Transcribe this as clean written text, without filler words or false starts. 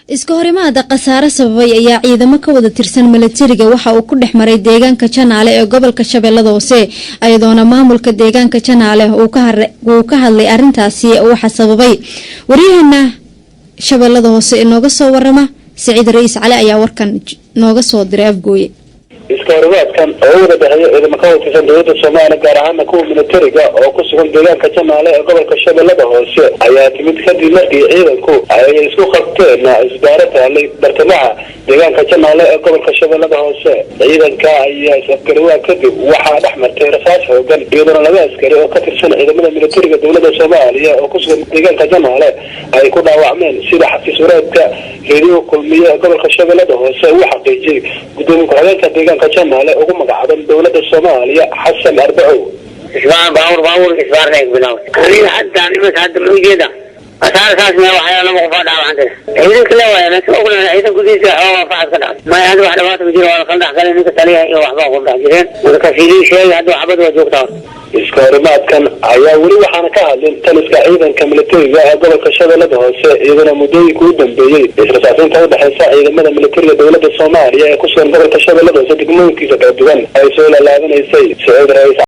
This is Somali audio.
Iska horimaada khasaare sababay ayaa ciidamo ka wada tirsan milatariga waxa uu ku dhex maray deegaanka Janaale ee gobolka Shabeellada Hoose, iyadoona maamulka deegaanka Janaale uu ka hadlay arintaasi. Waxa sababay, waryaheena Shabeellada Hoose inooga soo warama, Saciid Ra'iis Cali, ayaa warkan nooga soo diray Afgooye. Iska horimaadkan oo u wada dhexeeya ciidamo ka tirsan dowladda Soomaaliya, gaar ahaana kuwa militariga oo ku sugan deegaanka Janaale ee gobolka Shabeellada Hoose, ayaa timid kadib markii ciidanku ay isku qabteen isbaaro taalay bartamaha deegaanka Janaale ee gobolka Shabeellada Hoose. Ciidanka ayaa is-afgariwaa kadib waxaa dhex martay rasaas xoogan, iyadoona laba askari oo ka tirsan ciidamada militariga dowladda Soomaaliya oo ku sugan deegaanka Janaale ay ku dhaawacmeen, sida xafiis wareedka Reediyo Kulmiye ee gobolka Shabeellada Hoose uu xaqiijiyey gudoomiye ku-xigeenka deegaanka Janaale ugu magacaaban dowladda Soomaaliya, Xasan Arbacow. Isbaan baabuur baabuur isbaarna bilaaway. Aniga hadda iminka hadda ma ujeeda asaar saas ma waxaa laba qof oo dhaawacantay ciidanka la waaya meesha ogna ciidan gudihiisa xoogaa facad ka dhacay. Maya, hadda wax dhawaata ma jiro. Waa la kala dhex galay, ninka taliya iyo waxbaa ku dhex jireen. Marka sidii sheegay, hadda waxbad waa joogtaa. Iska horimaadkan ayaa weli waxaana ka hadlin taliska ciidanka militariga ee gobolka Shabeellada Hoose, iyadana muddooyinka u dambeeyey israsaasinta udhexeysa ciidamada militariga dowladda Soomaaliya ee ku sugan gobolka Shabeellada Hoose degmooyinkiisa kala duwan ay soo laalaabanaysay. Sacuud Ra'iis.